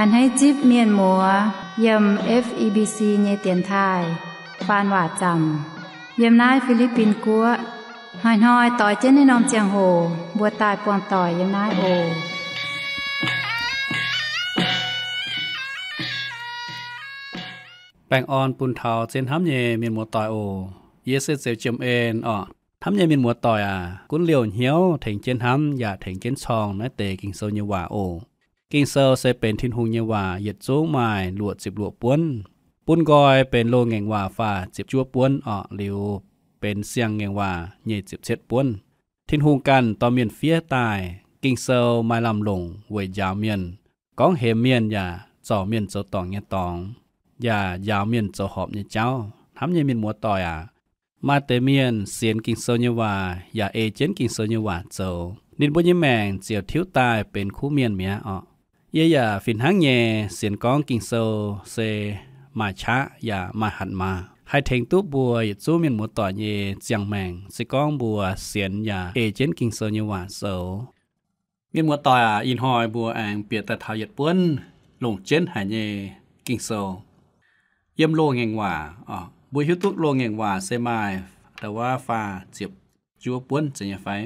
A'hneiv zipv mienh muoz yiem F E B C nyei dienx taaih faan waac zaamc yiem naaiv Fi^li^bin Guoqv. Hnoi-hnoi doix jienv naaiv norm ziangh hoc mbuo daaih buangh doic yiem naaiv oc. Baengh orn bun taux zien hnamv nyei mienh muoz doic oc. Yie se Zeux Jiem En orqc. Hnamv nyei mienh muoz doic aac, gunv liouh hnyouv tengx jienv hnamv yaac tengx jienv corng naaiv deix Ging-Sou nyei waac oc. Ging-Sou se benx Tin-Hungh nyei waac, yietc zungv maaih luoqc ziepc luoqc buonv. Bun nqoi benx loz-ngaengc waac faah ziepc juov buonv orqc, liuz benx siang-ngaengc waac nyic ziepc cietv buonv. Tin-Hungh ganh dorh mienh fiev daaih. Ging-Sou maaih lamh longc weic njaaux mienh, gorngv hemx mienh yaac zorc mienh zoux dorngc nyei dorngx, yaac njaaux mienh zoux horpc nyei jauv. Hnamv nyei mienh muoz doic aac, maaih deix mienh sienx Ging-Sou nyei waac yaac ei jienv Ging-Sou nyei waac zoux, ninh mbuo nyei maengc ziouc tiuv daaih benx kuv mienh mi'aqv orqc. Yie yaac fih hnangv nyei sienx gorngv Ging-Sou se maaih qaqv yaac maaih hatc maaz, haih tengx duqv mbuo yietc zungv mienh muoz doic nyei ziangh maengc, se gorngv mbuo sienx yaac ei jienv Ging-Sou nyei waac zoux. Mienh muoz doic aac, ih hnoi mbuo aengx bieqc daaih taux yietc buonv longc jienv haic nyei Ging-Sou. Yiem loz-ngaengc waac, mbuo hiuv duqv loz-ngaengc waac se maaih da'wuov faah ziepc juov buonv zeiz nyei fai?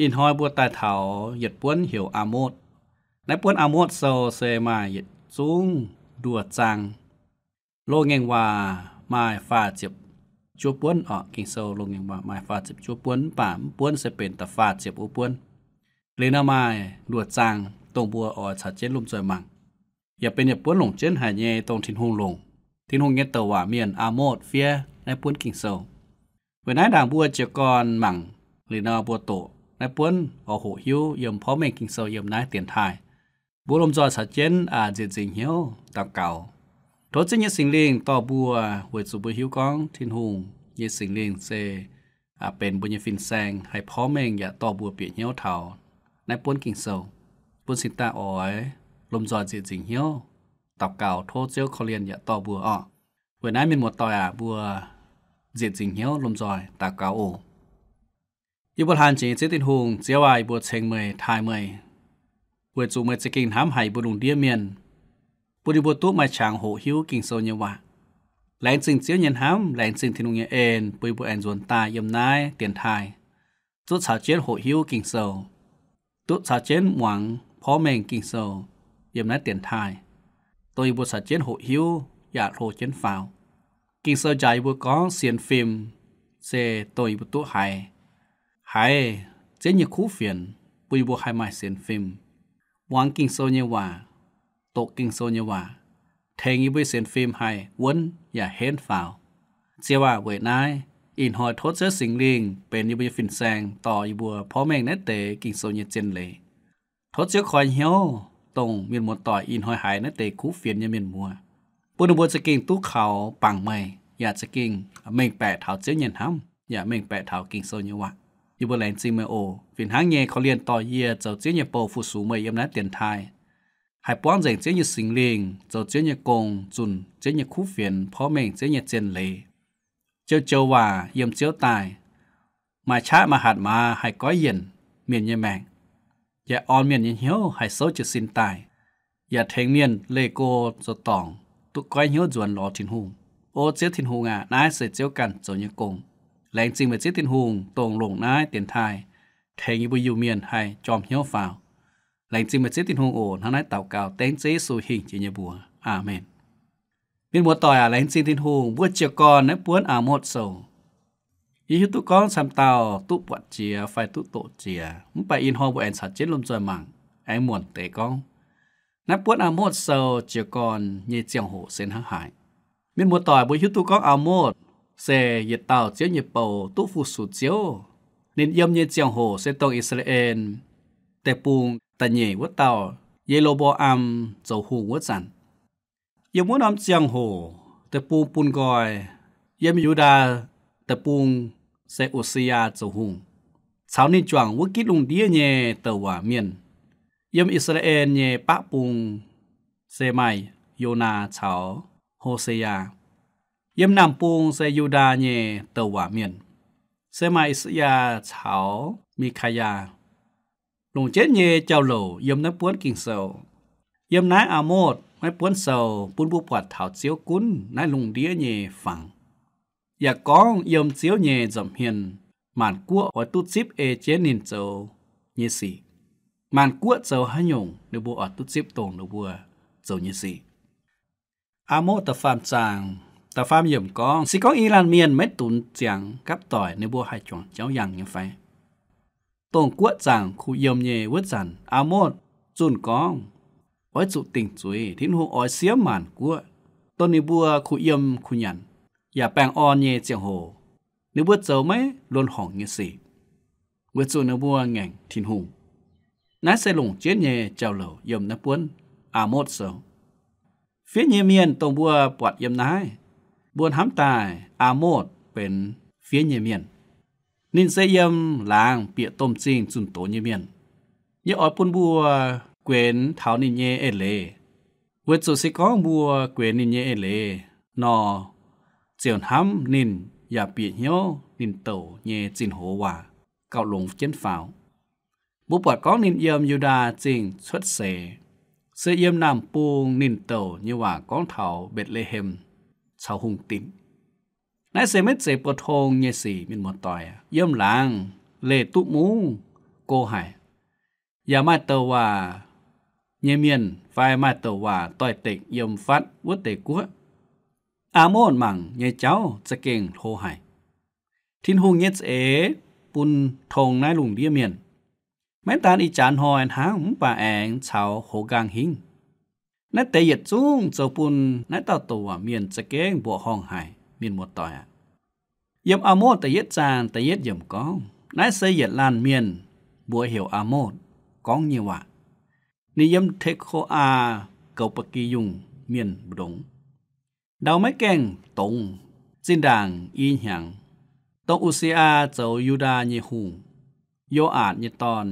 Ih hnoi mbuo daaih taux yietc buonv heuc Aa^motv. Naaiv buonv Aa^motv Sou se maaih yietc zungv nduoh zaang. Loz-ngaengc waac maaih faah ziepc juov buonv orqc. Ging-Sou loz-ngaengc waac maaih faah ziepc juov buonv, mv baac mv buonv se benx da'faah ziepc wuov buonv. Liuz nor maaih nduoh zaang, dongh mbuo oix caux jienv lomh nzoih mangc. Yaac benx yietc buonv longc jienv haic nyei, dongh Tin-Hungh longc, Tin-Hungh nyei douc waac mienh Aa^motv fiev naaiv buonv Ging-Sou. Weic naaiv ndaangc mbuo jiez gorn mangc liuz nor mbuo doqc naaiv buonv oix hoqc hiuv yiem porv mengh Ging-Sou yiem naaiv dienx taaih. Mbuo lomh nzoih caux jienv nzieqc nzingc hnyouv daux gaux. Tov Ziouv nyei Singx Lingh dorh mbuo, weic zuqc mbuo hiuv gorngv Tin-Hungh nyei Singx Lingh se benx mbuo nyei fin-saeng, haih porv mengh yaac dorh mbuo bieqc hnyouv taux naaiv buonv Ging-Sou. Bun cingx daaih oix lomh nzoih nzieqc nzingc hnyouv daux gaux tov Ziouv korv-lienh yaac dorh mbuo orqc. Weic naaiv mienh muoz-doic aac, mbuo nzieqc nzingc hnyouv lomh nzoih daux gaux oc. Yie mbuo hlan jiex nyei Ziouv Tin-Hungh, Ziouv aac, yie mbuo ceng meih, taaih meih, weic zuqc meih za'gengh hnamv haic yie mbuo lungh ndiev mienh, bun yie mbuo duqv maaih qangx hoqc hiuv Ging-Sou nyei waac. Laengz zingh Ziouv nyei hnamv, laengz zingh Tin-Hungh nyei en, bun yie mbuo aengx nzuonx daaih yiem naaiv dienx taaih, duqv caux jienv hoqc hiuv Ging-Sou, duqv caux jienv muangx porv mengh Ging-Sou yiem naaiv dienx taaih, dongh yie mbuo caux jienv hoqc hiuv yaac hlo jienv faaux. Ging-Sou njaaux yie mbuo gorngv sienx fim se dongh yie mbuo duqv haiz, haiz Ziouv nyei kuv fienx, bun yie mbuo haih maaih sienx fim, muangx Ging-Sou nyei waac, doqc Ging-Sou nyei waac, tengx yie mbuo nyei sienx fim haih wuonv yaac henv faaux. Ziouv aac, weic naaiv ih hnoi tov Ziouv Singx Lingh benx yie mbuo nyei fin-saeng dorh yie mbuo porv mengh naaiv deix Ging-Sou nyei zien leiz. Tov Ziouv koi hnyouv dongh mienh muoz-doic ih hnoi haiz naaiv deix kuv fienx nyei mienh muoz, bun ninh mbuo za'gengh duqv kaux bangc meih, yaac za'gengh mengh baeqc taux Ziouv nyei hnamv, yaac mengh baeqc taux Ging-Sou nyei waac. Yie mbuo laengz zingh meih oc. Fih hnangv nyei korv-lienh dorh yie zoux Ziouv nyei bou fu-sux meih yiem naaiv dienx taaih, haih buangv nzengc Ziouv nyei Singx Lingh zoux Ziouv nyei gong, zunc Ziouv nyei kuv fienx, porv mengh Ziouv nyei zien leiz, joux-joux waac yiem Ziouv daaih, maaih qaqv maaih hatc maaz haih goiv yienc mienh nyei maengc, yaac orn mienh nyei hnyouv haih souv jiez sin daaih, yaac tengx mienh leih go zoux dorngc, duqv goiv hnyouv nzuonx lorz Tin-Hungh. O Ziouv Tin-Hungh aac, naaiv se Ziouv ganh zoux nyei gong. Laengz zingh meih Ziouv Tin-Hungh, dongh longc naaiv dienx taaih tengx yie mbuo Iu-Mienh haih jorm hnyouv faaux. Laengz zingh meih Ziouv Tin-Hungh oc. Hnangv naaiv daux gaux dengv Ziouv Yesu hingh jiex nyei mbuox. Aamen. Mienh muoz-doic aac, laengz zingh Tin-Hungh. Mbuo jiez gorn naaiv buonv Aa^motv Sou, yie hiuv duqv gorngv camv dauh duqv buatc jiex fai duqv doqc jiex, mv baac ih hnoi mbuo aengx caux jienv lomh nzoih mangc, aengx muonc deix gorngv naaiv buonv Aa^motv Sou jiez gorn nyei ziangh hoc se hnangv haaix. Mienh muoz-doic, mbuo hiuv duqv gorngv Aa^motv se yietc dauh Ziouv nyei bou duqv fu-sux Ziouv. Ninh yiem nyei ziangh hoc se dongh I^saa^laa^en Deic-Bung da'nyeic wuov dauh, Ye^lo^mbo^am, zoux hungh wuov zanc. Yiem wuov norm ziangh hoc deic-bung bun nqoi, yiem Yu^ndaa Deic-Bung se O^si^yaa zoux hungh, caux ninh juangc wuov gitv lungh ndiev nyei douc waac mienh. Yiem I^saa^laa^en nyei baqv bung se maaih Yonaa caux Ho^se^yaa. Yiem namh bung se Yu^ndaa nyei douc waac mienh, se maaih I^saa^yaa caux Mi^kaa^yaa. Longc jienv nyei jauv-louc yiem naaiv buonv Ging-Sou. Yiem naaiv Aa^motv maiv buonv sou bun mbuo buatc taux Ziouv gunv naaiv lungh ndiev nyei fangx, yaac gorngv yiem Ziouv nyei nza'hmien maanc guoqv oix duqv zipv ei jienv ninh zoux nyei sic. Maanc guoqv zoux haaix nyungc, ninh mbuo oix duqv zipv dongh ninh mbuo zoux nyei sic. Aa^motv da'faam zaang da'faam yiemc gorngv, Se gorngv i laanh mienh maiv dunx ziangx gapv doic, ninh mbuo haih juangc jauv yangh nyei fai? Dongh guoqv zaangc kuh yiem nyei wuov zanc, Aa^motv zunh gorngv, Oix zuqc dingc zuiz. Tin-Hungh oix siemv maanc guoqv, dongh ninh mbuo kuh yiem kuh nyanc yaac baengh orn nyei ziangh hoc, ninh mbuo zoux maiv luonx horngc nyei sic, weic zuqc ninh mbuo ngaengc Tin-Hungh. Naaiv se longc jienv nyei jauv-louc yiem naaiv buonv Aa^motv sou. Fiev nyei mienh dongh mbuo buatc yiem naaiv, mbuo hnamv daaih Aa^motv benx fiev nyei mienh. Ninh se yiem laangz bieqc domh zingh zunh doz nyei mienh. Yie oix bun mbuo guenx taux ninh nyei eix leiz, weic zuqc se gorngv mbuo guenx ninh nyei eix leiz nor, ziouc hnamv ninh yaac bieqc hnyouv ninh douc nyei zinh hoz waac gauh longx jienv faaux. Mbuo buatc gorngv ninh yiem Yu^ndaa Zingh cuotv seix, se yiem naamh bung ninh douc nyei waac gorngv taux Mbetc^le^hem caux hungh dinc. Naaiv se maiv zeiz pou-tong nyei sic, mienh muoz-doic. Yiem laangz leih duqv mungv go haic, yaac maaih douc waac nyei mienh fai maaih douc waac doix-dekc yiem fatv wuov deix guoqv. Aa^motv mangc nyei jauv za'gengh hlo haic. Tin-Hungh nyei za'eix bun tong naaiv lungh ndiev mienh. Maiv daan ih jaax hnoi hnangv, mv baac aengx caux hoz nqaang hingv. Naaiv deix yietc zungv zoux bun naaiv dauh douc waac mienh za'gengh mbuoqc horngh haic, mienh muoz-doic aac. Yiem Aa^motv da'yietv zaang da'yietv yiemc gorngv, Naaiv se yietc laanh mienh, mbuox heuc Aa^motv, gorngv nyei waac. Ninh yiem Teko^aa goux ba'gi yungh mienh mbu'ndongx. Ndau maiv gaengh dongz, zinh ndaangc i hnyangx, dongh U^si^yaa zoux Yu^ndaa nyei hungh, Yo^aatc nyei dorn,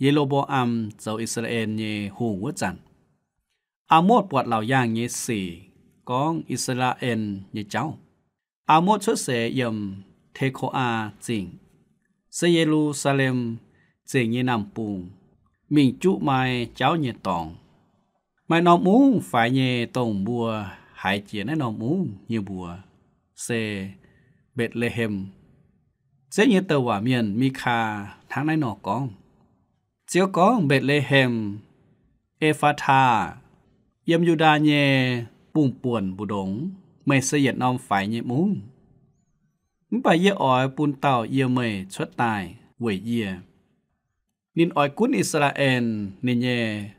Ye^lo^mbo^am, zoux I^saa^laa^en nyei hungh wuov zanc, Aa^motv buatc laauc yaangh nyei sic gorngv I^saa^laa^en nyei jauv. Aa^motv cuotv seix yiem Teko^aa Zingh, se Ye^lu^saa^lem Zingh nyei naamh bung, mingh juqv mai jauv nyei dorngx. Maaih norm mungv faix nyei, dongh mbuo haiz jiex naaiv norm mungv nyei mbuox se Mbetc^le^hem. Ziouv nyei douc waac mienh Mi^kaa hnangv naaiv nor gorngv, Ziouv gorngv, Mbetc^le^hem E^faa^taa, yiem Yu^ndaa nyei bung-buonc mbu'ndongx, meih se yietc norm faix nyei mungv. Mv baac yie oix bun dauh yiem meih cuotv daaih weic yie. Ninh oix gunv I^saa^laa^en. Ninh nyei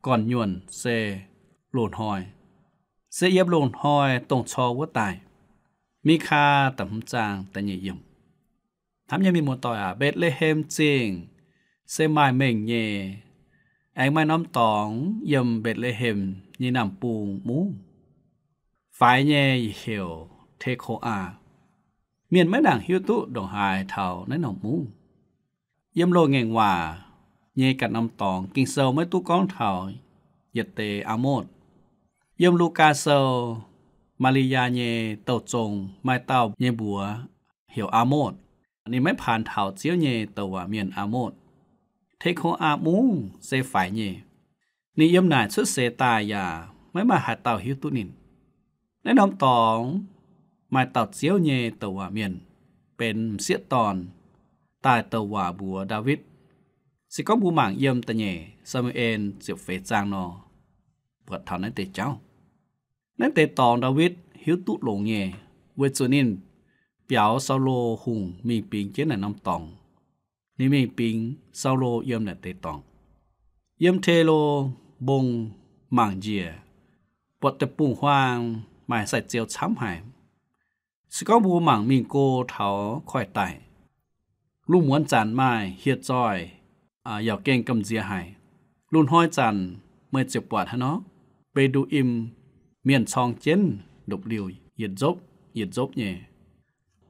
gorn-nyuonh se loz-hnoi, se yiem loz-hnoi dongh cor wuov daaih. Mi^kaa da'hmz zaang da'nyeic yiemc. Hnamv nyei mienh muoz-doic aac, Mbetc^le^hem Zingh se maaih mengh nyei. Aengx maaih norm dorngx yiem Mbetc^le^hem nyei naamh bung mungv, faix nyei heuc Teko^aa. Mienh maiv nangc hiuv duqv ndongc haaix taux naaiv norm mungv. Yiem Loz-Ngaengc Waac nyei ganh norm dorngx Ging-Sou maiv duqv gorngv taux yietc deix Aa^motv. Yiem Lugaa Sou, Maa^li^yaa nyei douh zong maaih dauh nyei mbuox heuc Aa^motv. Ninh maiv paanx taux Ziouv nyei douc waac mienh Aa^motv. Teko^aa Mungv se faix nyei. Ninh yiem naaic cuotv seix daaih yaac maiv maaih haaix dauh hiuv duqv ninh. Naaiv norm dorngx maaih dauh Ziouv nyei douc waac mienh benx m'sieqv dorn daaih douc waac mbuox Ndaawitv. Se gorngv mbuo mangc yiem da'nyeic Saa^mu^en ziepc feix zaang nor, buatc taux naaiv deix jauv. Naaiv deix dorngx Ndaawitv hiuv duqv longx nyei, weic zuqc ninh biaux Saulo Hungh mingh bingx jienv naaic norm dorngx. Ninh mingh bingx Saulo yiem naaic deix dorngx. Yiem Telo Mbong mangc njiec, buatc deic-bung-huaang maaih sai-ziou camv haic. Se gorngv mbuo mangc mingh go taux koiv-daic, lungh muonz zanc maaih hieh zoih, yaac gengh gamh nziex haic. Lungh hnoi zanc meih ziouc buatc haaix nor, Be^ndu^im mienh corng jienv ndopv-liuh yietc nzopv yietc nzopv nyei.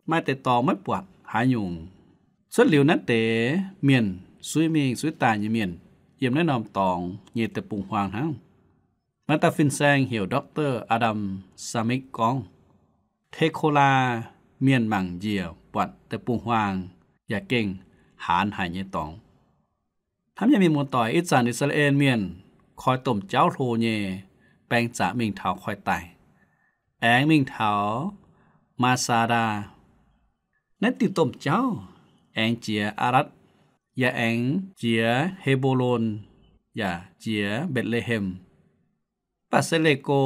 Maaih deix dorngx maiv buatc haaix nyungc. Cuotv liuz naaiv deix mienh, suiv mingh suiv daaih nyei mienh, yiem naaiv norm dorngx nyei deic-bung-huaang hnangv. Maaih dauh fin-saeng heuc Doctor Adam Smith gorngv, Tekolaa mienh mangc njiec buatc deic-bung-huaang yaac gengh haanz haic nyei dorngx. Hnamv nyei mienh muoz-doic, ih zanc I^saa^laa^en Mienh koi domh jauv hlo nyei baeng zaqc mingh taux Koi-Daic, aengx mingh taux Maa^saa^ndaa. Naaiv diuh domh jauv aengx jiex Aalatv, yaac aengx jiex He^mbo^lon, yaac jiex Mbetc^le^hem. Mv baac se leih go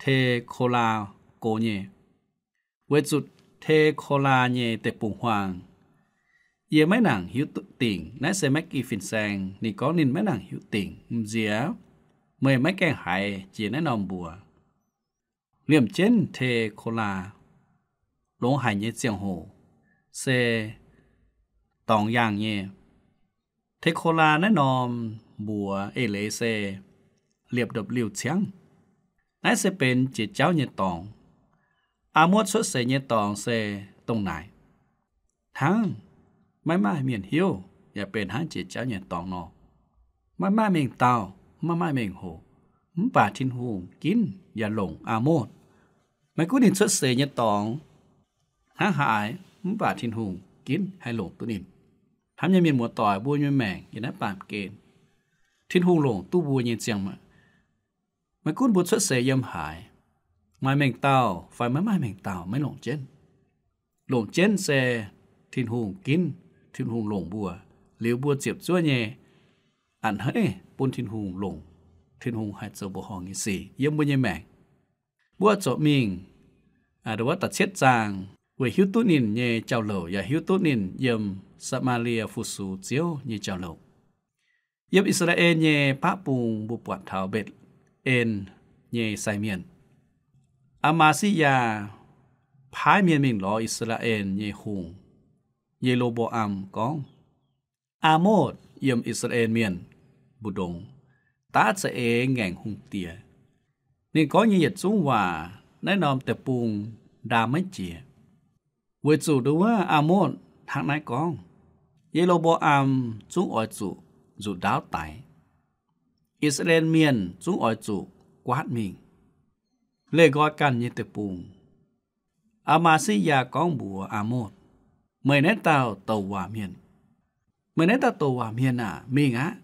Te^ko^laa go nyei, weic zuqc Te^ko^laa nyei deic-bung-huaang yie maiv nangc hiuv dingc. Naaiv se Maiv Gih fin-saeng ninh gorngv ninh maiv nangc hiuv dingc m'nziex. Meih maiv gaengh haiz jiex naaiv norm mbuox. Liemh jienv Te^ko^laa longx haic nyei ziangh hoc se dorngx yaangh nyei. Te^ko^laa naaiv norm mbuox eix leiz se liepc ndopv-liuh ciangv. Naaiv se benx jiex jauv nyei dorngx. Aa^motv cuotv seix nyei dorngx se dongh naaic. Hnangv maiv maaih mienh hiuv, yaac benx hnangv jiex jauv nyei dorngx nor. Maiv maaih mengh dauh, maiv maaih mengh hoc, mv baac Tin-Hungh ginv yaac longc Aa^motv. Maiv gunv ninh cuotv seix nyei dorngx hnangv haaix, mv baac Tin-Hungh ginv haih longc duqv ninh. Hnamv nyei mienh muoz-doic, mbuo nyei maengc yiem naaiv baamh gen, Tin-Hungh longc duqv mbuo nyei ziangh maengc. Maiv gunv mbuo cuotv seix yiem haaix, maaih mengh dauh fai maiv maaih mengh dauh, maiv longc jienv. Longc jienv se Tin-Hungh ginv, Tin-Hungh longc mbuo, liuz mbuo ziepc zuoqv nyei a'hneiv bun Tin-Hungh longc, Tin-Hungh haih zoux mbuoqc horngh nyei sic yiem mbuo nyei maengc. Mbuo oix zuqc mingh wuov da'cietv zaang weic hiuv duqv ninh nyei jauv-louc yaac hiuv duqv ninh yiem Saa^maa^lie fu-sux Ziouv nyei jauv-louc. Yiem I^saa^laa^en nyei baqv bung mbuo buatc taux Mbetc^en nyei sai mienh. Aa^maa^si^yaa paaiv mienh mingh lorz I^saa^laa^en nyei hungh, Ye^lo^mbo^am, gorngv, Aa^motv yiem I^saa^laa^en mienh mbu'ndongx daav za'eix ngaengc hungh diex. Ninh gorngv nyei yietc zungv waac naaiv norm deic-bung ndaam maiv jiex, weic zuqc nduov Aa^motv hnangv naaiv gorngv, Ye^lo^mbo^am zungv oix zuqc nzuqc ndaauv daix. I^saa^laa^en mienh zungv oix zuqc guaatv mingh, leih nqoi ganh nyei deic-bung. Aa^maa^si^yaa gorngv mbuox Aa^motv, Meih naaiv dauh douc waac mienh, meih naaiv dauh douc waac mienh aah! Mingh aqv.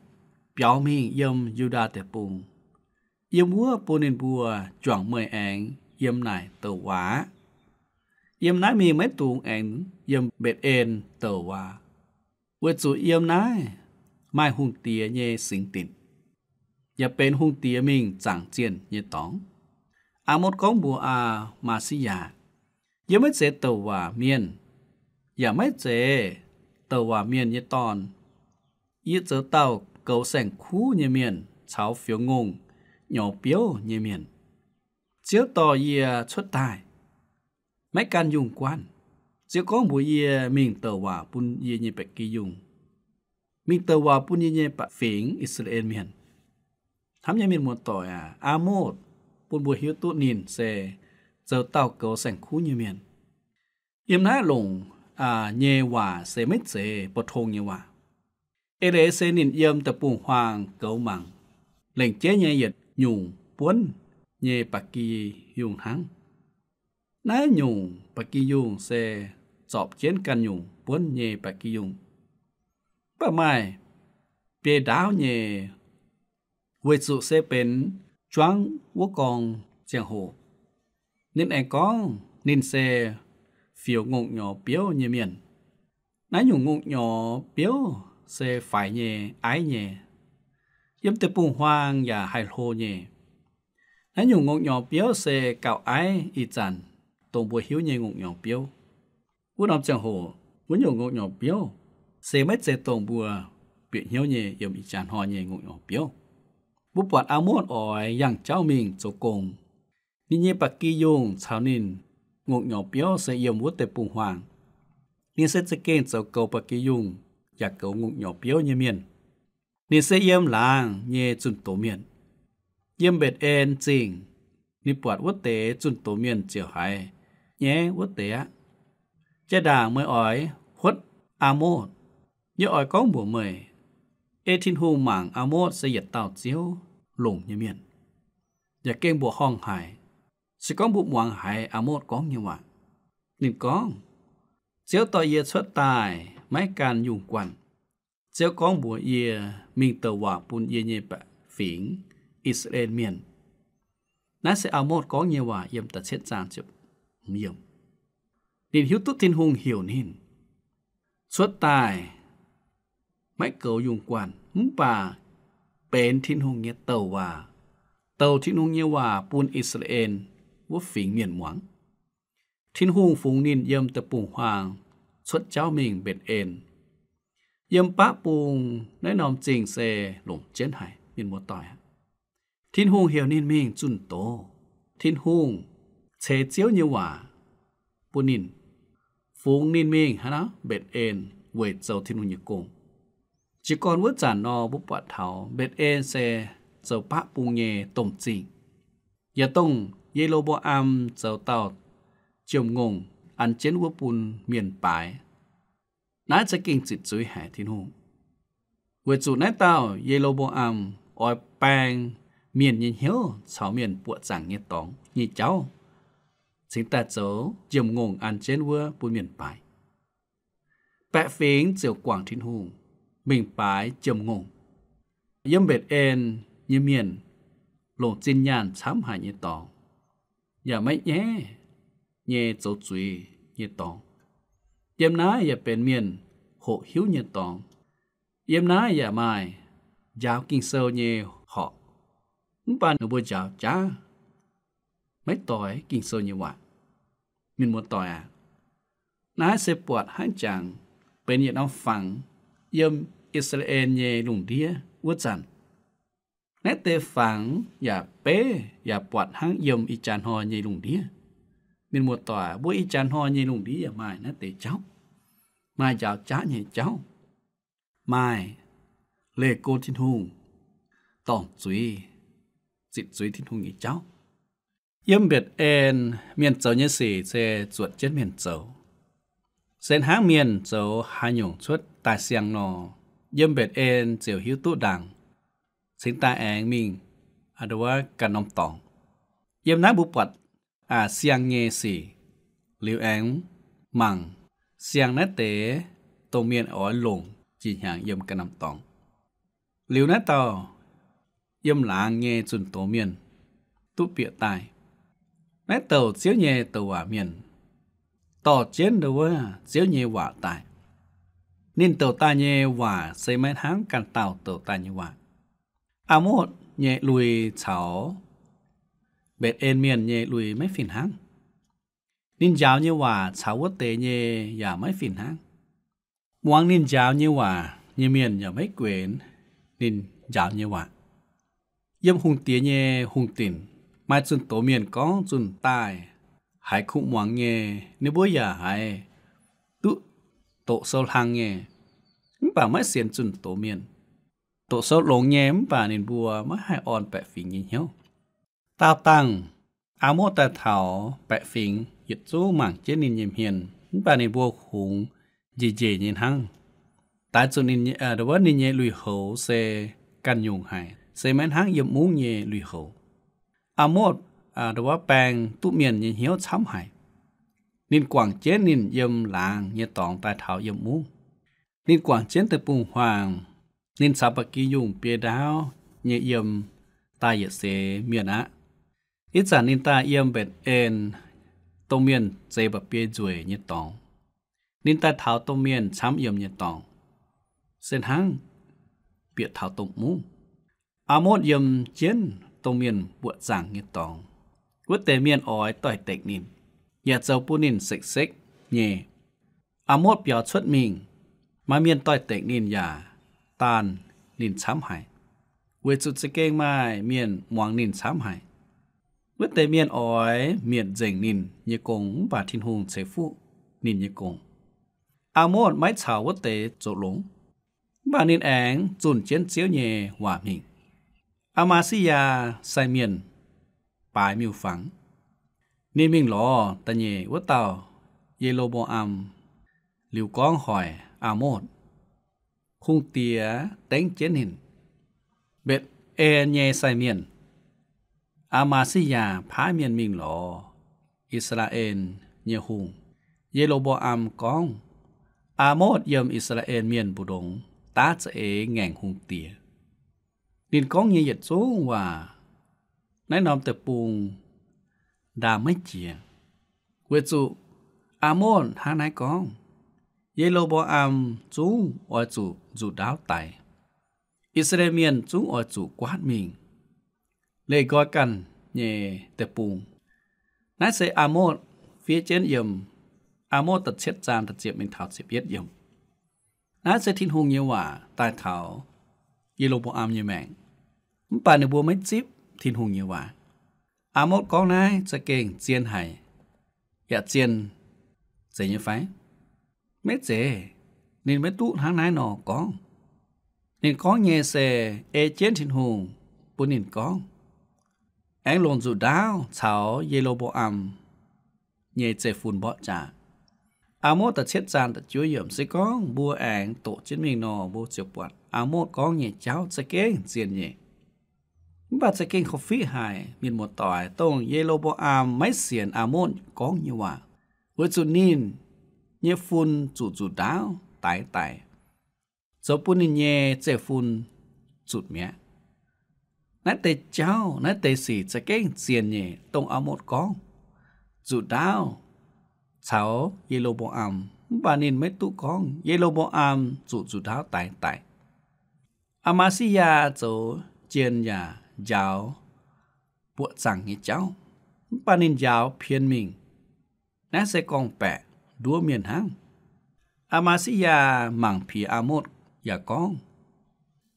Biaux mingh yiem Yu^ndaa Deic-Bung. Yiem wuov bun ninh mbuo juangc meih aengx yiem naaic douc waac aqv. Yiem naaiv mingh maiv dungx aengx yiem Mbetc^en douc waac, weic zuqc yiem naaiv maaih hungh diex nyei singx dinc, yaac benx hungh diex mingh zaangc zienh nyei dorngx. Aa^motv gorngv mbuox Aa^maa^si^yaa, Yie maiv zeiz douc waac mienh, yaac maiv zeiz douc waac mienh nyei dorn. Yie zoux dauh goux saeng-kuv nyei mienh caux fioux ngongh nyorx biouv nyei mienh. Ziouv dorh yie cuotv daaih, maiv gan yungh guanh. Ziouv gorngv mbuox yie mingh douc waac bun yie nyei baeqc gi yungh, mingh douc waac bun yie nyei baeqc fingx, I^saa^laa^en Mienh. Hnamv nyei mienh muoz-doic aac, Aa^motv bun mbuo hiuv duqv ninh se zoux dauh goux saeng-kuv nyei mienh. Yiem naaiv longc nyei waac se maiv zeiz pou-tong nyei waac. Eix leiz se ninh yiem deic-bung-huaang goux mangc, lengc jeiv nyei yietc nyungc buonv nyei baeqc gi yungh hnangv. Naaiv nyungc baeqc gi yungh se zorpc jienv ganh nyungc buonv nyei baeqc gi yungh, mv baac maaih biei ndaauv nyei, weic zuqc se benx juangv wuov gorngv ziangh hoc. Ninh aengx gorngv ninh se fioux ngongh nyorx biouv nyei mienh. Naaiv nyungc ngongh nyorx biouv se faix nyei, aiv nyei. Yiem deic-bung-huaang yaac haih hlo nyei. Naaiv nyungc ngongh nyorx biouv se gauh aiv ih zanc dongh mbuo hiuv nyei ngongh nyorx biouv. Wuov norm ziangh hoc wuov nyungc ngongh nyorx biouv se maiv zeiz dongh mbuo bieqc hnyouv nyei yiem ih jaax hnoi nyei ngongh nyorx biouv. Mbuo buatc Aa^motv oix yangh jauv mingh zoux gong. Ninh nyei baeqc gi yungh caux ninh ngongh nyorx biouv se yiem wuov deic-bung-huaang. Ninh se za'gengh zoux goux baeqc gi yungh yaac goux ngongh nyorx biouv nyei mienh. Ninh se yiem laangz nyei zunh doz mienh. Yiem Mbetc^en Zingh, ninh buatc wuov deix zunh doz mienh ziouc haiz nyaiv wuov deix aqv. Jaa-ndaangc meih oix huotv Aa^motv, yie oix gorngv mbuox meih, ei Tin-Hungh mangc Aa^motv se yietc dauh Ziouv longc nyei mienh, yaac gengh mbuoqc horngh haic. Se gorngv mbuo muangx haiz Aa^motv gorngv nyei waac, ninh gorngv, Ziouv dorh yie cuotv daaih maiv gan yungh guanh. Ziouv gorngv mbuox yie, mingh douc waac bun yie nyei baeqc fingx I^saa^laa^en Mienh. Naaiv se Aa^motv gorngv nyei waac yiem da'cietv zaang ziepc hmz yiemc. Ninh hiuv duqv Tin-Hungh heuc ninh cuotv daaih maiv goux yungh guanh, mv baac benx Tin-Hungh nyei douc waac, douc Tin-Hungh nyei waac bun I^saa^laa^en wuov fingx mienh muangx. Tin-Hungh fungx ninh yiem deic-bung-huaang cuotv jauv mingh Mbetc^en. Yiem baqv bung naaiv norm zingh se longc jienv haic, mienh muoz-doic aac. Tin-Hungh heuc ninh mingh zunh doz. Tin-Hungh ceix Ziouv nyei waac bun ninh, fungx ninh mingh hnangv naaiv Mbetc^en weic zoux Tin-Hungh nyei gong. Jiez gorn wuov zanc nor, mbuo buatc taux Mbetc^en se zoux baqv bung nyei domh zingh. Yaac dongh Ye^lo^mbo^am zoux dauh jiem-ngongh an jienv wuov bun mienh baaix. Naaiv za'gengh ziqc zuiz haic Tin-Hungh. Weic zuqc naaiv dauh Ye^lo^mbo^am oix baeng mienh nyei hnyouv caux mienh buoqc zaangc nyei dorngx nyei jauv, cingx daaih zoux jiem-ngongh an jienv wuov bun mienh baaix. Baeqc fingx ziouc guangc Tin-Hungh mingh baaix jiem-ngongh. Yiem Mbetc^en nyei mienh longc zinh nyaanh camv haic nyei dorngx, yaac maiv nyaiv nyei zoux zuiz nyei dorngx. Yiem naaiv yaac benx mienh hoqc hiuv nyei dorngx. Yiem naaiv yaac maaih njaaux Ging-Sou nyei horqc, mv baac ninh mbuo njaaux jaav, maiv doix Ging-Sou nyei waac. Mienh muoz-doic aac, naaiv se buatc hnangv jangx benx yietc norm fangx yiem I^saa^laa^en nyei lungh ndiev wuov zanc. Naaiv deix fangx yaac beiv yaac buatc hnangv yiem ih jaax hnoi nyei lungh ndiev. Mienh muoz-doic, mbuo ih jaax hnoi nyei lungh ndiev yaac maaih naaiv deix jauv, maaih njaaux jaav nyei jauv, maaih leih go Tin-Hungh, dorngc zuiz, ziqc zuiz Tin-Hungh nyei jauv. Yiem Mbetc^en, mienh zoux nyei sic se zuotc jienv mienh zoux. Se hnangv mienh zoux haaix nyungc cuotv daaih siang nor, yiem Mbetc^en ziouc hiuv duqv ndaangc, cingx daaih aengx mingh ndo wuov ganh norm dorngx. Yiem naaiv mbuo buatc siang nyei sic, liuz aengx mangc siang naaiv deix dongh mienh oix longc jiex hnyangx yiem ganh norm dorngx. Liuz naaiv dauh yiem laangz nyei zunh doz mienh duqv bieqc daaih. Naaiv douc Ziouv nyei douc waac mienh dorh jienv ndo wuov Ziouv nyei waac daaih. Ninh douc daaih nyei waac se maiv hnangv ganh dauh douc daaih nyei waac. Aa^motv nyei lui caux Mbetc^en mienh nyei lui maiv fih hnangv. Ninh njaaux nyei waac caux wuov deix nyei yaac maiv fih hnangv. Muangx ninh njaaux nyei waac nyei mienh yaac maiv guenx ninh njaaux nyei waac. Yiem hungh diex nyei hungh dinc, maaih zunh doz mienh gorngv zunh daaih haiz kuv muangx nyei, ninh mbuo yaac haiz duqv doqc sou hlang nyei, mv baac maiv sienx zunh doz mienh. Doqc sou longx nyei, mv baac ninh mbuo maiv haih orn baeqc fingx nyei hnyouv. Daauh dangh, Aa^motv daaih taux baeqc fingx yietc zungv mangc jienv ninh nyei hmien, mv baac ninh mbuo kungx njiec njiec nyei hnangv. Daaih zuqc ninh, wuov ninh nyei lui-houx se ganh nyungc haic, se maiv hnangv yiem mungv nyei lui-houx. Aa^motv, ndo wuov baeng duqv mienh nyei hnyouv camv haic. Ninh guangc jienv ninh yiem laangz nyei dorngx daaih taux yiem mungv. Ninh guangc jienv deic-bung-huaang. Ninh caux ba'gi yungh biei ndaauv nyei yiem daaih yietc seix mienh aqv. Ih zanc ninh daaih yiem Mbetc^en, dongh mienh zeix mba'biei nzueic nyei dorngx. Ninh daaih taux dongh mienh camv yiem nyei dorngx, se hnangv bieqc taux dongh mungv. Aa^motv yiem jienv dongh mienh mbuoqc zaangc nyei dorngx. Wuov deix mienh oix doix-dekc ninh, yaac zoux bun ninh sekv-sekv nyei. Aa^motv biaux cuotv mingh, maaih mienh doix-dekc ninh yaac daanh ninh camv haic, weic zuqc za'gengh maaih mienh muangx ninh camv haic. Wuov deix mienh oix mietc nzengc ninh nyei gong, mv baac Tin-Hungh ceix fuqv ninh nyei gong. Aa^motv maiv caux wuov deix zoux longx, mv baac ninh aengx zunh jienv Ziouv nyei waac mingh. Aa^maa^si^yaa sai mienh baaix miuc-fangx. Ninh mingh lorz da'nyeic wuov dauh Ye^lo^mbo^am, liuz gorngv hoic Aa^motv. Hungh diex dengv jienv ninh. Mbetc^en nyei sai mienh, Aa^maa^si^yaa paaiv mienh mingh lorz I^saa^laa^en nyei hungh, Ye^lo^mbo^am, gorngv, Aa^motv yiem I^saa^laa^en mienh mbu'ndongx daav za'eix ngaengc hungh diex. Ninh gorngv nyei yietc zungv waac naaiv norm deic-bung ndaam maiv jiex, weic zuqc Aamotv hnangv naaiv gorngv, Ye^lo^mbo^am zungv oix zuqc nzuqc ndaauv daix. I^saa^laa^en Mienh zungv oix zuqc guaatv mingh leih nqoi ganh nyei deic-bung. Naaiv se Aamotv fiev jienv yiem Aamotv da'cietv zaang da'ziepc mingh taux ziepc yietv yiemc. Naaiv se Tin-Hungh nyei waac daaih taux Ye^lo^mbo^am nyei maengc. Mv baac ninh mbuo maiv zipv Tin-Hungh nyei waac. Aamotv gorngv naaiv za'gengh zien haic, yaac zien zeiz nyei fai? Maiv zeiz. Ninh maiv duqv hnangv naaiv nor gorngv. Ninh gorngv nyei se ei jienv Tin-Hungh bun ninh gorngv, aengx longc nzuqc ndaauv caux Ye^lo^mbo^am nyei zeiv-fun mborqv jaax. Aamotv da'cietv zaang da'juov yiemc se gorngv mbuo aengx doqc jienv mingh nor, mbuo ziouc buatc Aamotv gorngv nyei jauv za'gengh zien nyei. Mv baac za'gengh korv-fiqv haic, mienh muoz-doic, dongh Ye^lo^mbo^am maiv sienx Aamotv gorngv nyei waac, weic zuqc ninh nyei fun zuqc nzuqc ndaauv daix daic, zoux bun ninh nyei zeiv-fun zutc mi'aqv. Naaiv deix jauv, naaiv deix sic za'gengh zien nyei, dongh Aamotv gorngv, zuqc ndaauv caux Ye^lo^mbo^am, mv baac ninh maiv duqv gorngv Ye^lo^mbo^am zuqc nzuqc ndaauv daix daic. Aa^maa^si^yaa zoux jien yaac njaaux buoqc zaangc nyei jauv, mv baac ninh njaaux pien mingh. Naaiv se gorngv-baeqc nduov mienh hnangv. Aa^maa^si^yaa mangc piex Aamotv yaac gorngv,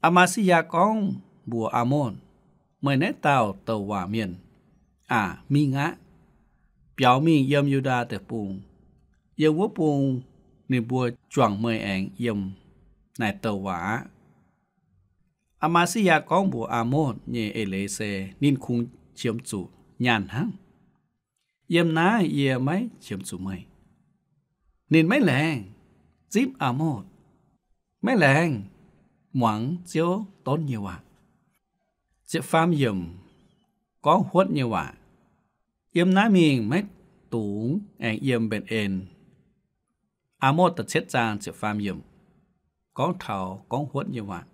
Aa^maa^si^yaa gorngv mbuox Aamotv, Meih naaiv dauh douc waac mienh aac, mingh aqv. Biaux mingh yiem Yu^ndaa Deic-Bung. Yiem wuov bung ninh mbuo juangc meih aengx yiem naaic douc waac aqv. Aa^maa^si^yaa gorngv mbuox Aamotv nyei eix leiz se ninh kungx qiemx zuqc nyaanh hnangv. Yiem naaiv yie maiv qiemx zuqc meih. Ninh maiv laengz zipv Aamotv, maiv laengz muangx Ziouv donv nyei waac. Ziepc faam yiemc gorngv huotv nyei waac. Yiem naaiv mingh maiv dungx aengx yiem Mbetc^en. Aamotv da'cietv zaang ziepc faam yiemc gorngv taux gorngv huotv nyei waac.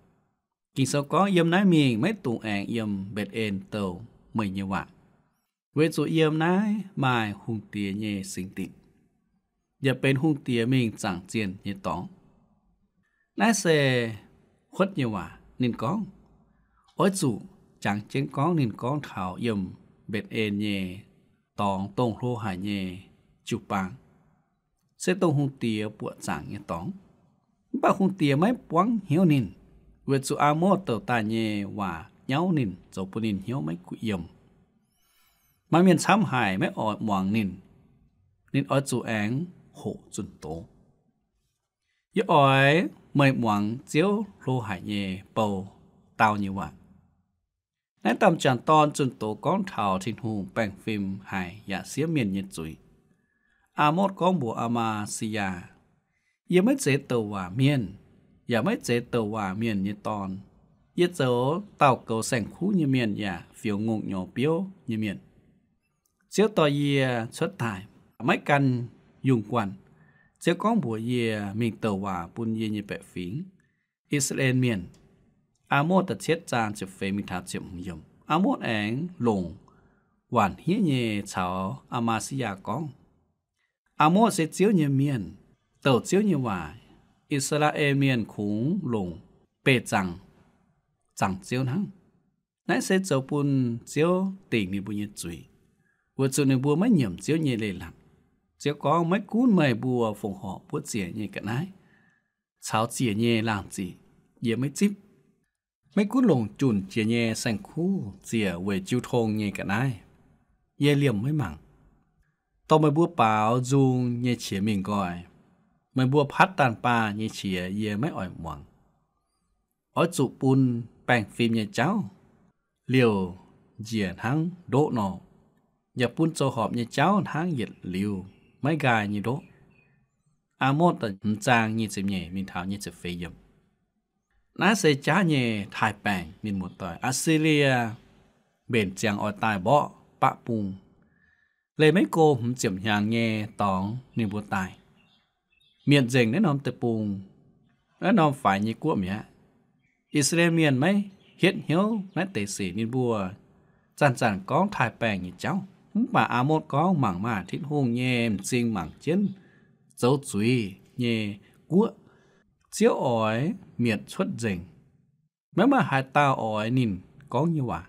Ging-Sou gorngv, Yiem naaiv mingh maiv dungx aengx yiem Mbetc^en douc meih nyei waac, weic zuqc yiem naaiv maaih hungh diex nyei singx dinc, yaac benx hungh diex mingh zaangc zienh nyei dorngx. Naaiv se huotv nyei waac. Ninh gorngv, oix zuqc jangx jienv gorngv ninh gorngv taux yiem Mbetc^en nyei dorngx, dongh hlo haic nyei jiu-baang, se dongh hungh diex buoqc zaangc nyei dorngx. Mv baac hungh diex maiv buangv hnyouv ninh, weic zuqc Aamotv douc daaih nyei waac nyauv ninh, zoux bun ninh hnyouv maiv kuh yiem. Maaih mienh camv haic maiv oix muangx ninh. Ninh oix zuqc aengx hoqc zunh doz. Yie oix meih muangx Ziouv hlo haic nyei bou dau nyei waac. Naaiv domh janx-dorn zunh doz gorngv taux Tin-Hungh baengh fim haic yaac siemv mienh nyei zuiz. Aamotv gorngv mbuox Aa^maa^si^yaa, Yie maiv zeiz douc waac mienh, yaac maiv zeiz douc waac mienh nyei dorn. Yie zoux dauh goux saeng-kuv nyei mienh yaac fioux ngongh nyorx biouv nyei mienh. Ziouv dorh yie cuotv daaih maiv gan yungh guanh. Ziouv gorngv mbuox yie mingh douc waac bun yie nyei baeqc fingx, I^saa^laa^en Mienh. Aamotv da'cietv zaang ziepc feix mingh taux ziepc hmz yiemc. Aamotv aengx longc waanc hniev nyei caux Aa^maa^si^yaa gorngv, Aamotv se Ziouv nyei mienh, douc Ziouv nyei waac. I^saa^laa^en Mienh kungx longc beih zaangc zaangc Ziouv hnangv. Naaiv se zoux bun Ziouv dingc ninh mbuo nyei zuiz, weic zuqc ninh mbuo maiv nyiemc Ziouv nyei leiz-latc. Ziouv gorngv, Maiv gunv meih mbuo fongc horc buov ziec nyei ga'naaiv caux ziec nyei laangh ziqc, yie maiv zipv. Maiv gunv longc junc jiex nyei saeng-kuv ziec weic jiu tong nyei ga'naaiv, yie liemh maiv mangc. Dorh meih mbuo baaux nzung nyei qiex mingh nqoi, meih mbuo patv daanh baah nyei qiex yie maiv oix muangx. Oix zuqc bun baengh fim nyei jauv liouc njiec hnangv ndoqv nor, yaac bun zoux horpc nyei jauv hnangv yietc liuz maiv nqaai nyei ndoqv. Aa^motv hmz zaang nyic ziepc nyeic mingh taux nyic ziepc feix yiemc. Naaiv se jaav nyei taaih-baengc, mienh muoz-doic. Aa^si^lie mbenc ziangx oix daaih mborqv baqv bung, leih maiv go hmz ziepc hnyangx nyei dorngx ninh mbuo daaih. Mietc nzengc naaiv norm deic-bung, naaiv norm faix nyei guoqv mi'aqv. I^saa^laa^en Mienh maiv hietv hnyouv naaiv deix sic. Ninh mbuo zanc-zanc gorngv taaih-baengh nyei jauv. Mv baac Aamotv gorngv, mangc maah! Tin-Hungh nyei m'zing mangc jienv zoux zuiz nyei guoqv, Ziouv oix mietc cuotv nzengc. Maiv maaih haaix dauh oix ninh gorngv nyei waac.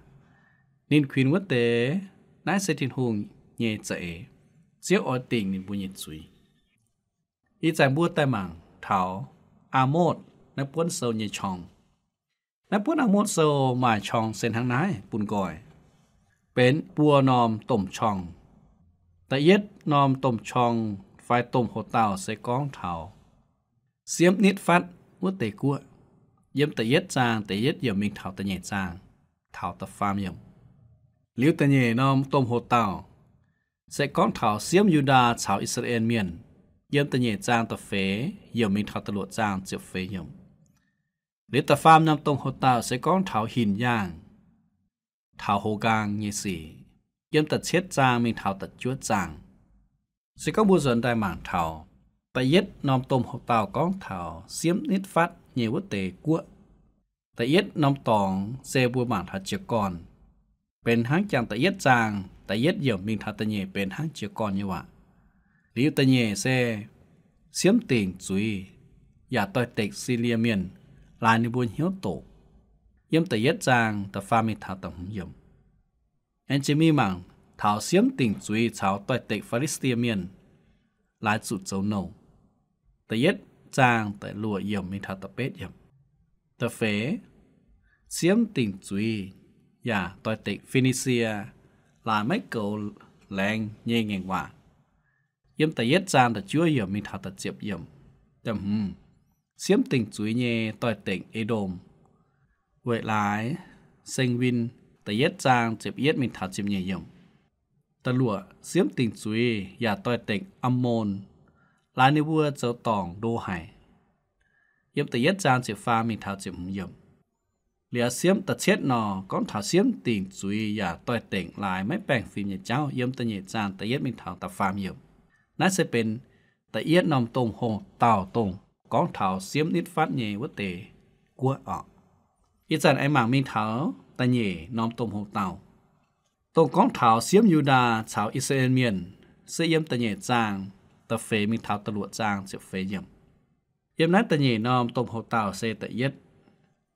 Ninh kuinx wuov deix, naaiv se Tin-Hungh nyei za'eix. Ziouv oix dingc ninh mbuo nyei zuiz. Ih zanc mbuo daaih mangc taux Aamotv naaiv buonv sou nyei qorng. Naaiv buonv Aamotv sou maaih qorng se hnangv naaiv bun nqoi, benx buo norm domh qorng. Da'yietv norm domh qorng fai domh hoc-dauh se gorngv taux siemv nitv fatv wuov deix guoqv, yiem da'yietv zaang da'yietv yiemc mingh taux da'nyeic zaang taux da'faam yiemc. Liuz da'nyeic norm domh hoc-dauh se gorngv taux siemv Yu^ndaa caux I^saa^laa^en Mienh, yiem da'nyeic zaang da'feix yiemc mingh taux da'luoqc zaang ziepc feix yiemc. Liuz da'faam norm domh hoc-dauh se gorngv taux hinc yaangh, taux hoz nqaang nyei sic, yiem da'cietv zaang mingh taux da'juov zaang. Se gorngv mbuo nzuonx daaih mangc taux da'yietv norm domh hoc-dauh gorngv taux siemv nitv fatv nyei wuov deix guoqv, da'yietv norm dorngx se mbuo mangc taux jiez gorn, benx hnangv jangx da'yietv zaang da'yietv yiemc mingh taux da'nyeic benx hnangv jiez gorn nyei waac. Liuz da'nyeic se siemv dingc zuiz yaac doix-dekc Silie Mienh, laaix ninh mbuo hnyouv doqc, yiem da'yietv zaang da'faam mingh taux da'hmz yiemc. Aengx jiex mingh mangc taux siemv dingc zuiz caux doix-dekc Fi^li^saa^die Mienh, laaix zuqc zoux nouh, da'yietv zaang da'luoqc yiemc mingh taux da'betv yiemc. Da'feix, siemv dingc zuiz yaac doix-dekc Fi^ni^sie, laaix maiv goux laengz nyei ngaengc waac, yiem da'yietv zaang da'juov yiemc mingh taux da'ziepc yiemc. Da'hmz, siemv dingc zuiz nyei doix-dekc E^ndom, weic laaix Seng^win, da'yietv zaang ziepc yietv mingh taux ziepc nyeic yiemc. Da'luoqc, siemv dingc zuiz yaac doix-dekc Am^mon, laaix ninh mbuo zoux dorngc ndo haic, yiem da'yietv zaang ziepc faam mingh taux ziepc hmz yiemc. Liuz siemv, da'cietv nor, gorngv taux siemv dingc zuiz yaac doix-dekc laaix maiv baengh fim nyei jauv, yiem da'nyeic zaang da'yietv mingh taux da'faam yiemc. Naaiv se benx da'yietv norm domh hoc-dauh, dongh gorngv taux siemv nitv fatv nyei wuov deix guoqv oc. Ih zanc aengx mangc mingh taux da'nyeic norm domh hoc-dauh, dongh gorngv taux siemv Yu^ndaa caux I^saa^laa^en Mienh, se yiem da'nyeic zaang da'feix mingh taux da'luoqc zaang ziepc feix yiemc. Yiem naaiv da'nyeic norm domh hoc-dauh se da'yietv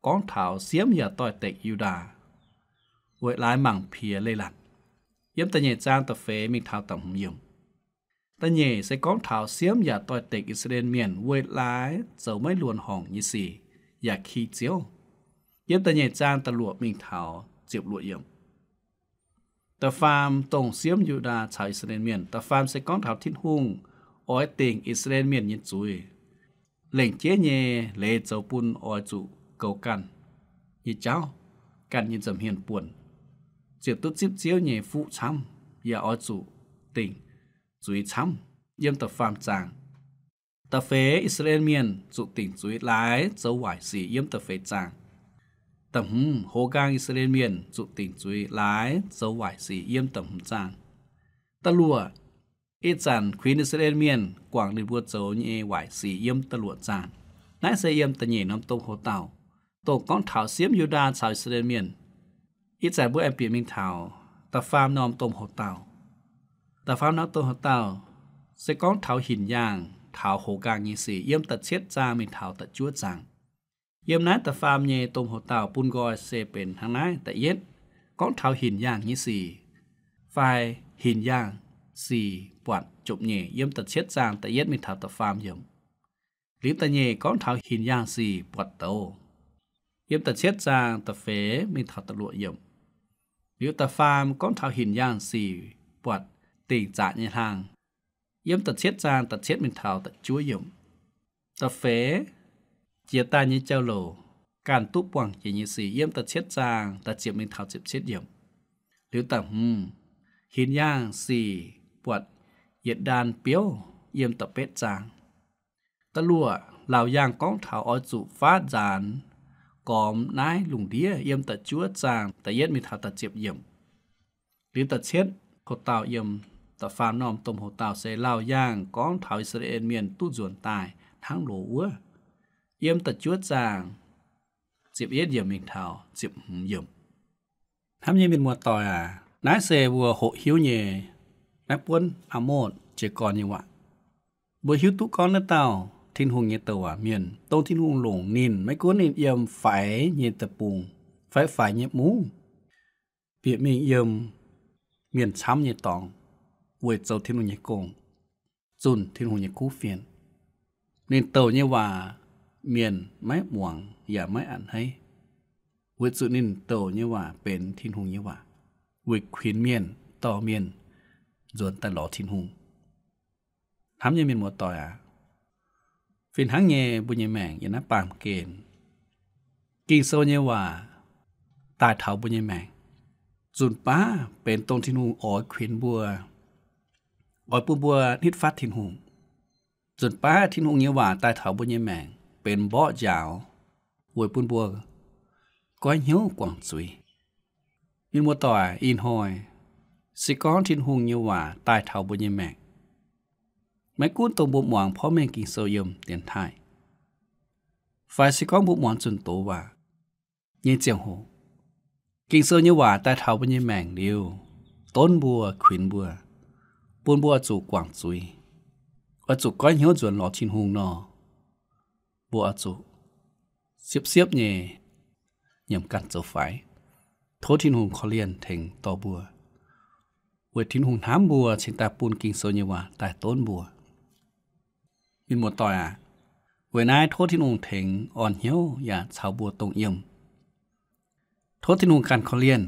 gorngv taux siemv yaac doix-dekc Yu^ndaa, weic laaix mangc piex leiz-latc, yiem da'nyeic zaang da'feix mingh taux da'hmz yiemc. Da'nyeic se gorngv taux siemv yaac doix-dekc I^saa^laa^en Mienh weic laaix zoux maiv luonx horngc nyei sic yaac ki Ziouv, yiem da'nyeic zaang da'luoqc mingh taux ziepc luoqc yiemc. Da'faam dongh siemv Yu^ndaa caux I^saa^laa^en Mienh. Da'faam se gorngv taux Tin-Hungh oix dingc I^saa^laa^en Mienh nyei zuiz, lengc jeiv nyei leiz zoux bun oix zuqc goux ganh nyei jauv, ganh nyei nza'hmien buonc, ziouc duqv zipv Ziouv nyei fuqv camv, yaac oix zuqc dingc zuiz camv, yiem da'faam zaang. Da'feix, I^saa^laa^en Mienh zuqc dingc zuiz laaix zoux waaic sic, yiem da'feix zaang. Da'hmz, hoz nqaang I^saa^laa^en Mienh zuqc dingc zuiz laaix zoux waaic sic, yiem da'hmz zaang. Da'luoqc, ih zanc kuinx I^saa^laa^en Mienh guangc ninh mbuo zoux nyei waaic sic, yiem da'luoqc zaang. Naaiv se yiem da'nyeic norm domh hoc-dauh, dongh gorngv taux siemv Yu^ndaa caux I^saa^laa^en Mienh. Ih zanc mbuo aengx bieqc mingh taux da'faam norm domh hoc-dauh. Da'faam norm domh hoc-dauh se gorngv taux hinc yaangh, taux hoz nqaang nyei sic, yiem da'cietv zaang mingh taux da'juov zaang. Yiem naaiv da'faam nyei domh hoc-dauh bun nqoi se benx hnangv naaiv. Da'yietv, gorngv taux hinc yaangh nyei sic, fai hinc yaangh sic buatc jomc nyeic, yiem da'cietv zaang da'yietv mingh taux da'faam yiemc. Liuz da'nyeic gorngv taux hinc yaangh sic buatc douz, yiem da'cietv zaang da'feix mingh taux da'luoqc yiemc. Liuz da'faam gorngv taux hinc yaangh sic buatc dingc zaqc nyei hlaang, yiem da'cietv zaang da'cietv mingh taux da'juov yiemc. Da'feix, jiex daaih nyei jauv-louc ganh duqv buangh jiex nyei sic, yiem da'cietv zaang da'ziepc mingh taux ziepc cietv yiemc. Liuz da'hmz, hinc yaangh sic buatc yietc ndaan biouv, yiem da'betv zaang. Da'luoqc, laauc yaangh gorngv taux oix zuqc faatv nzaanx gormx naaiv lungh ndiev, yiem da'juov zaang da'yietv mingh taux da'ziepc yiemc. Liuz da'cietv hoc-dauh, yiem da'faam norm domh hoc-dauh se laauc yaangh gorngv taux I^saa^laa^en Mienh duqv nzuonx daaih hnangv loz wuov, yiem da'juov zaang ziepc yietv yiemc mingh taux ziepc hmz yiemc. Hnamv nyei mienh muoz-doic aac, naaiv se mbuo hoqc hiuv nyei, naaiv buonv Aa^motv jiez gorn nyei waac. Mbuo hiuv duqv gorngv naaiv dauh Tin-Hungh nyei douc waac mienh, dongh Tin-Hungh longc ninh, maiv gunv ninh yiem faix nyei deic-bung, faix-faix nyei mungv, bieqc mingh yiem mienh camv nyei dorngx, weic zoux Tin-Hungh nyei gong, zunh Tin-Hungh nyei kuv fienx. Ninh douc nyei waac mienh maiv muangx yaac maiv a'hneiv, weic zuqc ninh douc nyei waac benx Tin-Hungh nyei waac, weic kuinx mienh, dorh mienh nzuonx daaih lorz Tin-Hungh. Hnamv nyei mienh muoz-doic aac, fih hnangv nyei mbuo nyei maengc yiem naaiv baamh gen, Ging-Sou nyei waac daaih taux mbuo nyei maengc, nzunc baav benx dongh Tin-Hungh oix kuinx mbuo, oix bun mbuo nitv fatv Tin-Hungh. Nzunc baav Tin-Hungh nyei waac daaih taux mbuo nyei maengc benx mborqv njaaux, weic bun mbuo goiv hnyouv guangc zuiz. Mienh muoz-doic, ih hnoi se gorngv Tin-Hungh nyei waac daaih taux mbuo nyei maengc, maiv gunv dongh mbuo muangx porv mengh Ging-Sou yiem dienx taaih, fai se gorngv mbuo muangx zunh doz waac nyei ziangh hoc, Ging-Sou nyei waac daaih taux mbuo nyei maengc liuz, donv mbuo, kuinx mbuo, bun mbuo oix zuqc guangc zuiz, oix zuqc goiv hnyouv nzuonx lorz Tin-Hungh nor, mbuo oix zuqc siepv-siepv nyei nyiemc ganh zoux faix. Tov Tin-Hungh korv-lienh tengx dorh mbuo, weic Tin-Hungh hnamv mbuo cingx daaih bun Ging-Sou nyei waac daaih donv mbuo. Mienh muoz-doic aac, weic naaiv tov Tin-Hungh tengx orn hnyouv yaac caux mbuo dongh yiem. Tov Tin-Hungh ganh korv-lienh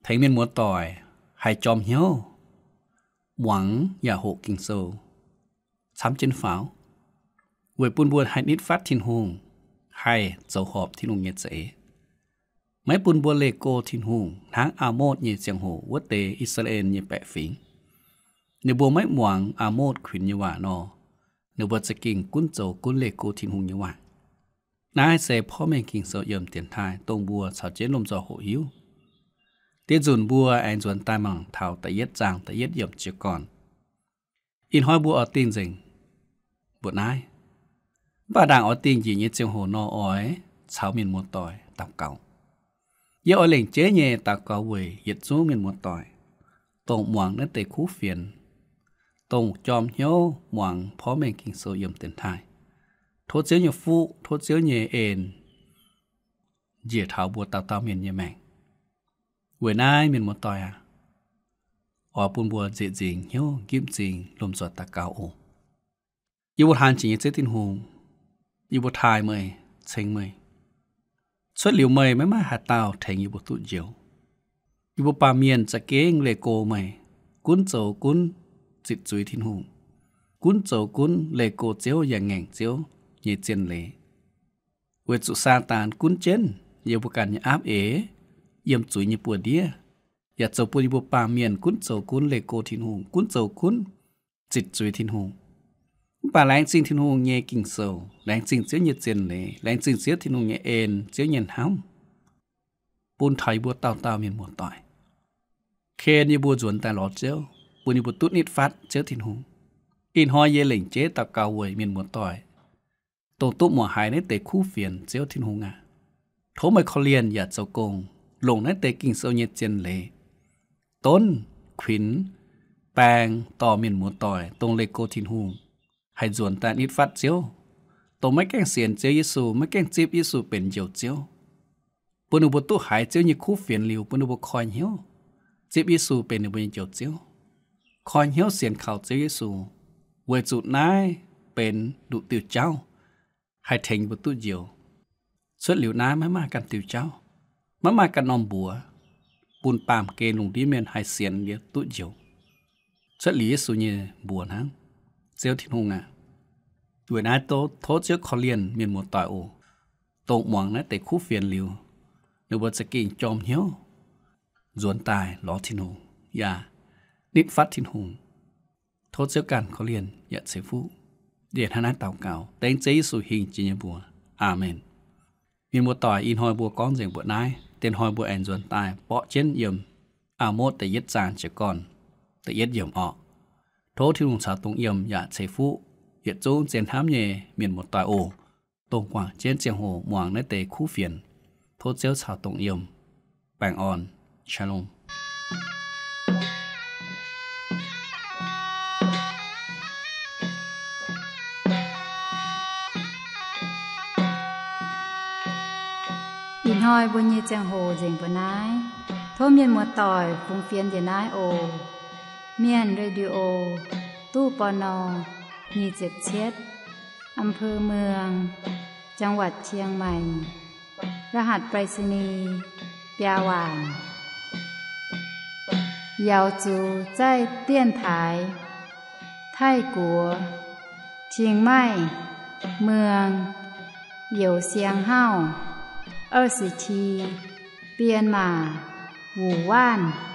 tengx mienh muoz-doic haih jorm hnyouv muangx yaac hoqc Ging-Sou camv jienv faaux, weic bun mbuo haih nitv fatv Tin-Hungh, haih zoux horpc Tin-Hungh nyei za'eix, maiv bun mbuo leih go Tin-Hungh hnangv Aa^motv nyei ziangh hoc wuov deix I^saa^laa^en nyei baeqc fingx. Ninh mbuo maiv muangx Aa^motv kuinx nyei waac nor, ninh mbuo za'gengh gunv zoux gunv leih go Tin-Hungh nyei waac. Naaiv se porv mengh Ging-Sou yiem dienx taaih dongh mbuo caux jienv lomh nzoih hoqc hiuv. Dieh nzunc mbuo aengx nzuonx daaih mangc taux da'yietv zaang da'yietv yiemc jiez gorn. Ih hnoi mbuo oix dingh nzengc mbuoqc naaiv, mv baac ndaangc oix dingh njiec nyei ziangh hoc nor oix caux mienh muoz-doic daux gaux. Yie oix lengc jeiv nyei daux gaux weic yietc zungv mienh muoz-doic, dongh muangx naaiv deix kuv fienx, dongh jorm hnyouv muangx porv mengh Ging-Sou yiem dienx taaih. Tov Ziouv nyei fuqv, tov Ziouv nyei en njiec taux mbuo dauh dauh mienh nyei maengc. Weic naaiv mienh muoz-doic aac, oix bun mbuo nzieqc nzingx hnyouv nqipv nzingx lomh nzoih daux gaux oc. Yie mbuo haanx jiex nyei Ziouv Tin-Hungh, yie mbuo taaih meih, ceng meih. Cuotv liuz meih maiv maaih haaix dauh tengx yie mbuo duqv njoux. Yie mbuo baamh mienh za'gengh leih go meih, gunv zoux gunv zitc zuiz Tin-Hungh, gunv zoux gunv leih go Ziouv yaac ngaengc Ziouv nyei zien leiz. Weic zuqc Saadaan gunv jienv yie mbuo ganh nyei aapv eix yiem zuiz nyei buoz-ndiev, yaac zoux bun yie mbuo baamh mienh gunv zoux gunv leih go Tin-Hungh, gunv zoux gunv zitc zuiz Tin-Hungh. Mv baac laengz zingh Tin-Hungh nyei Ging-Sou, laengz zingh Ziouv nyei zien leiz, laengz zingh Ziouv Tin-Hungh nyei en, Ziouv nyei hnamv, bun taux yie mbuo dauh dauh mienh muoz-doic, ken yie mbuo nzuonx daaih lorz Ziouv, bun yie mbuo duqv nitv fatv Ziouv Tin-Hungh. Ih hnoi yie lengc jeiv daux gaux weic mienh muoz-doic, dongh duqv muangx haiz naaiv deix kuv fienx. Ziouv Tin-Hungh aac, tov meih korv-lienh yaac zoux gong, longc naaiv deix Ging-Sou nyei zien leiz donv, kuinx, baeng dorh mienh muoz-doic, dongh leih go Tin-Hungh, haih nzuonx daaih nitv fatv Ziouv, dongh maiv gaengh sienx Ziouv Yesu, maiv gaengh zipv Yesu benx Njoux Ziouv. Bun ninh mbuo duqv haiz Ziouv nyei kuv fienx liuz, bun ninh mbuo koi hnyouv zipv Yesu benx ninh mbuo nyei Njoux Ziouv, koi hnyouv sienx kaux Ziouv Yesu, weic zuqc naaiv benx nduqc diuh jauv haih tengx mbuo duqv njoux. Cuotv liuz naaiv maiv maaih ganh diuh jauv, maiv maaih ganh norm mbuox bun baamh gen lungh ndiev mienh haih sienx liuz duqv njoux. Cuotv liuz Yesu nyei mbuox hnangv. Ziouv Tin-Hungh aac, weic naaiv tov Ziouv korv-lienh mienh muoz-doic oc, dongh muangx naaiv deix kuv fienx liuz, ninh mbuo za'gengh jorm hnyouv nzuonx daaih lorz Tin-Hungh yaac nitv fatv Tin-Hungh. Tov Ziouv ganh korv-lienh yaac ceix fuqv. Yie hnangv naaiv daux gaux dengv Ziouv Yesu hingh jiex nyei mbuox. Aamen. Mienh muoz-doic, ih hnoi mbuo gorngv nzengc mbuoqc naaiv. Diex hnoi mbuo aengx nzuonx daaih borqv jienv yiem Aa^motv da'yietv zaang jiez gorn da'yietv yiemc orqc. Tov Tin-Hungh caux dongh yiem yaac ceix fuqv yietc zungv zien hnamv nyei mienh muoz-doic oc, dongh guangc jienv ziangh hoc muangx naaiv deix kuv fienx. Tov Ziouv caux dongh yiem. Baengh orn. Shalom. Ih hnoi mbuo nyei ziangh hoc nzengc mbuo naaiv. Tov mienh muoz-doic fungx fienx njiec naaiv oc. Mienh Radio, ตู้ ปณ. nyic ziepc cietv, อำเภอเมือง จังหวัดเชียงใหม่ รหัสไปรษณีย์ biaa waanc. Yaux zuqc zaih dienx taaix Taiv-Guoqv, เชียงใหม่ เมือง Youc Siang Hauv, 二十七, Bienh Maac, Wuc Waanv.